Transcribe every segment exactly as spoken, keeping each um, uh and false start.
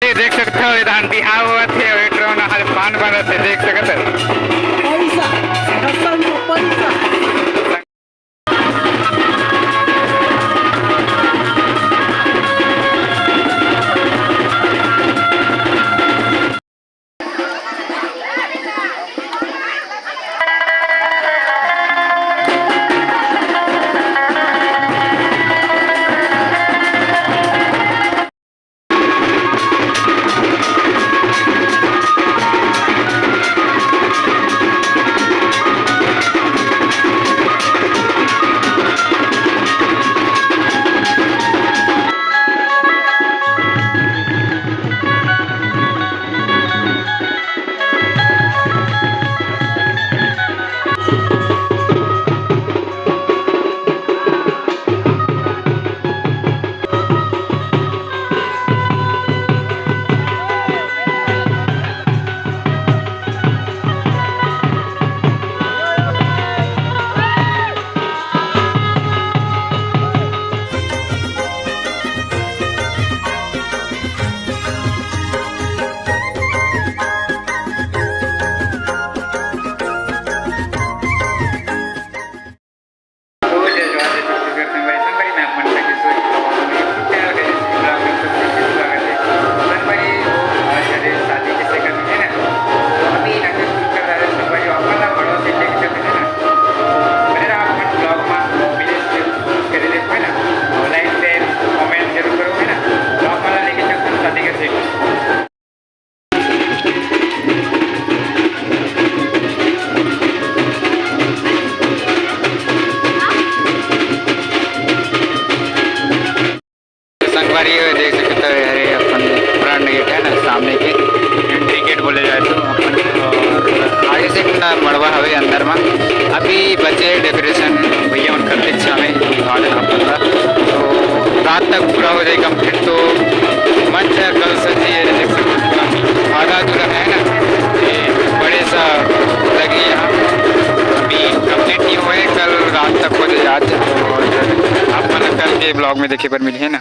ये देख सकत हव, ये डाहन बिहाव होवत हे, अउ ए डरोन ह पान बनत हे, देख सकत हव। पैसा, हसन तो पैसा। तो जय जोहार, जय छत्तीसगढ़ संगवारी। संगवारी, मैं आप मन के किशोर, YouTube channel के YouTube vlog में सबके स्वागत है। संगवारी, वो आज शादी के second में है ना, अभी ना कुछ कर रहा है संगवारी, अपन ना बड़ों से लेके चलते हैं ना। अरे आप मन vlog में मिले से करे देखो है ना, और like, share, comment जरूर करो है ना। तो आप मन लेके चलते हैं शादी के second। संगवारी हो, देख सकत हव, अरे अपन front gate है ना, सामने के entry gate बोले जाए तो अपन, और आगे से एक ना मड़वा हवे अंदर मा, अभी बचे decoration भैया मन करथे छावे उद्घाटन अपन ला, तो रात तक पूरा हो जाए complete। तो मंच है कल से जी, ये देख सकते हो पूरा आधा अधूरा है ना, ये बड़े सा लगी यहाँ, अभी complete नहीं हुए, कल रात तक हो जाए आज। और आप मन कल के vlog में देखे बर मिली है ना।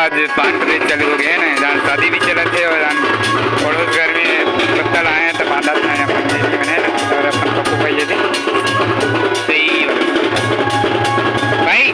आज पाँच बजे चालू हो गए ना, जहाँ शादी भी चलत है और हम पड़ोस घर में पत्ता लाए हैं, तो बांधत हैं अपन जेबी में, है ना, और अपन पप्पू भैया जी। सही है। भाई।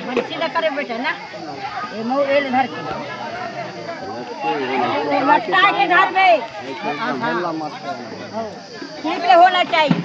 मन सीधा करे बेटा ना, ये मऊ एल धर के, लटका के धर बे। हाँ, हाँ। हो। ठीक से होना चाहिए।